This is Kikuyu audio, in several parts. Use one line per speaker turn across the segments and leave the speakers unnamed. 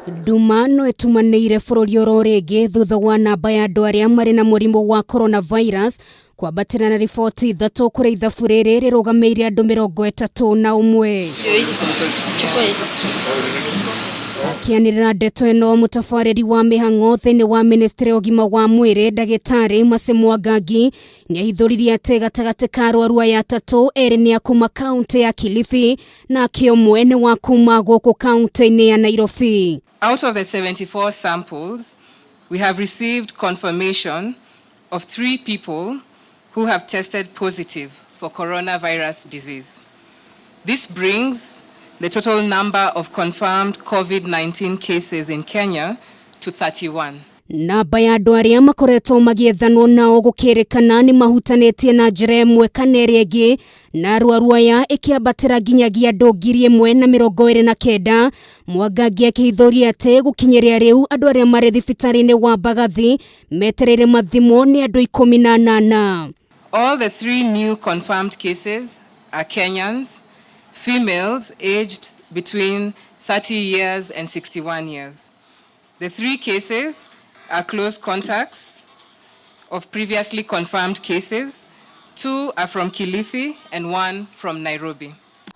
Nduma no ĩtumanĩire bũrũri oro rĩngĩ thutha wa namba ya andũ arĩa marĩ na mũrimũ wa coronavirus kwambatĩra na riboti ithatũ kũrĩ ithabu rĩrĩ rĩrũgamĩire andũ 31. Akĩanĩrĩra ndeto ĩno, mũtabarĩri wa mĩhang'o thĩinĩ wa ministry ya ũgima wa mwĩrĩ ndagĩtarĩ Mercy Mwangangi nĩahithũririe atĩ gatagatĩ ka arwaru aya atatũ, erĩ nĩ a kuma kaũntĩ ya Kilifi nake ũmwe nĩ wa kuma gũkũ kaũntĩ-inĩ ya Nairobi.
Out of the 74 samples, we have received confirmation of 3 people who have tested positive for coronavirus disease. This brings the total number of confirmed COVID-19 cases in Kenya to 31.
Namba ya andũ arĩa makoretwo magĩethanwo nao gũkĩrĩkana nĩ mahutanĩtie na njĩra ĩmwe kana ĩrĩa ĩngĩ na arwaru aya ĩkĩambatĩra nginyagia andũ 1,029. Mwangangi akĩhithũria atĩ gũkinyĩria rĩu andũ arĩa marĩ thibitarĩ-inĩ wa Mbagathi metereire mathimwo nĩ andũ 18.
All the 3 new confirmed cases are Kenyans, females aged between 30 years and 61 years. The 3 cases are close contacts of previously confirmed cases. 2 are from Kilifi and 1 from Nairobi.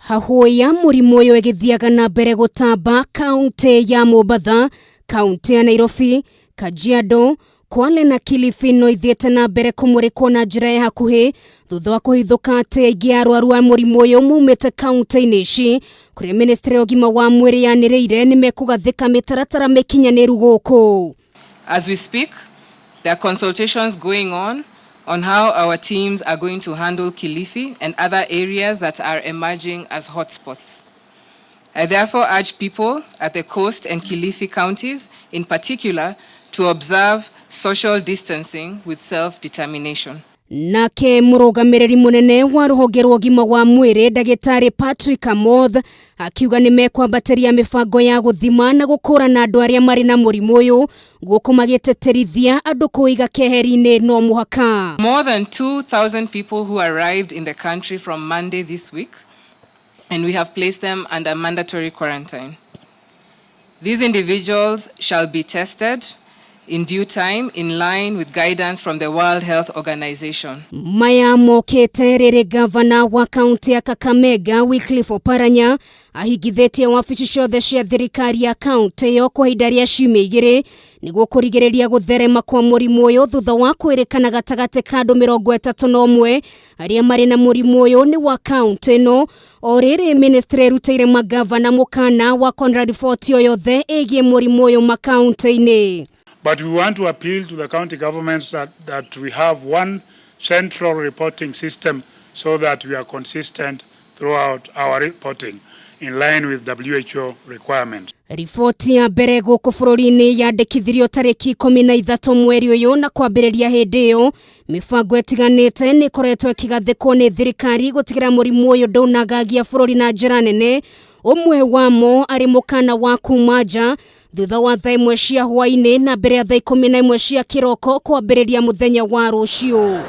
Hahũ ya mũrimũ ũyũ ĩgĩthiaga na mbere gũtamba kaũntĩ ya Mombatha, kaũntĩ ya Nairobi, Kajiado, Kwale na Kilifi no ithiĩte na mbere kũmũrĩkwo na njĩra ya hakuhĩ thutha wa kũhithũka atĩ aingĩ a arwaru a mũrimũ ũyũ maumĩte kaũntĩ-inĩ ici, kũrĩa ministry ya ũgima wa mwĩrĩ yanĩrĩire nĩ mekũgathĩka mĩtaratara mĩkinyanĩru gũkũ.
As we speak, there are consultations going on how our teams are going to handle Kilifi and other areas that are emerging as hotspots. I therefore urge people at the Coast and Kilifi counties in particular to observe social distancing with self-determination.
Nake mũrũgamĩrĩri mũnene wa rũhonge rwa ũgima wa mwĩrĩ ndagĩtarĩ Patrick Amoth akiuga nĩ mekwambatĩria mĩbango ya gũthima na gũkũrana andũ arĩa marĩ na mũrimũ ũyũ gũkũ magĩtĩtĩrithia andũ kũiga keheri-inĩ no mũhaka.
More than 2,000 people who arrived in the country from Monday this week, and we have placed them under mandatory quarantine. These individuals shall be tested in due time in line with guidance from the World Health Organization.
Maya mokĩte rĩrĩ gavana wa kaunti ya Kakamega Wycliffe Oparanya ahingithĩtie wabici ciothe cia thirikari ya kaunti ĩyo kwa ihinda rĩa ciumia igĩrĩ nĩguo kũrigĩrĩria gũtherema kwa mũrimũ ũyũ thutha wa kwĩrĩkana gatagatĩ ka andũ 31 arĩa marĩ na mũrimũ ũyũ nĩ wa kaunti ĩno. O rĩrĩ ministry ĩrutĩire magavana mũkana wa kuonera riboti o yothe ĩgiĩ mũrimũ ũyũ makaunti-inĩ.
But we want to appeal to the county governments that we have one central reporting system so that we are consistent throughout our reporting in line with WHO requirements.
Riboti ya mbere gũkũ bũrũri-inĩ yandĩkithirio tarĩki 13 mweri ũyũ na kwambĩrĩria hĩndĩ ĩyo mĩbango ĩtiganĩte nĩ ĩkoretwo ĩkĩgathĩkwo nĩ thirikari gũtigĩra mũrimũ ũyũ ndũnagagia bũrũri na njĩra nene. Ũmwe wamo arĩ mũkana wa kuma nja thutha wa thaa 1 cia hwaĩ-inĩ na mbere ya thaa 11 cia kĩroko kwambĩrĩria mũthenya wa rũciũ.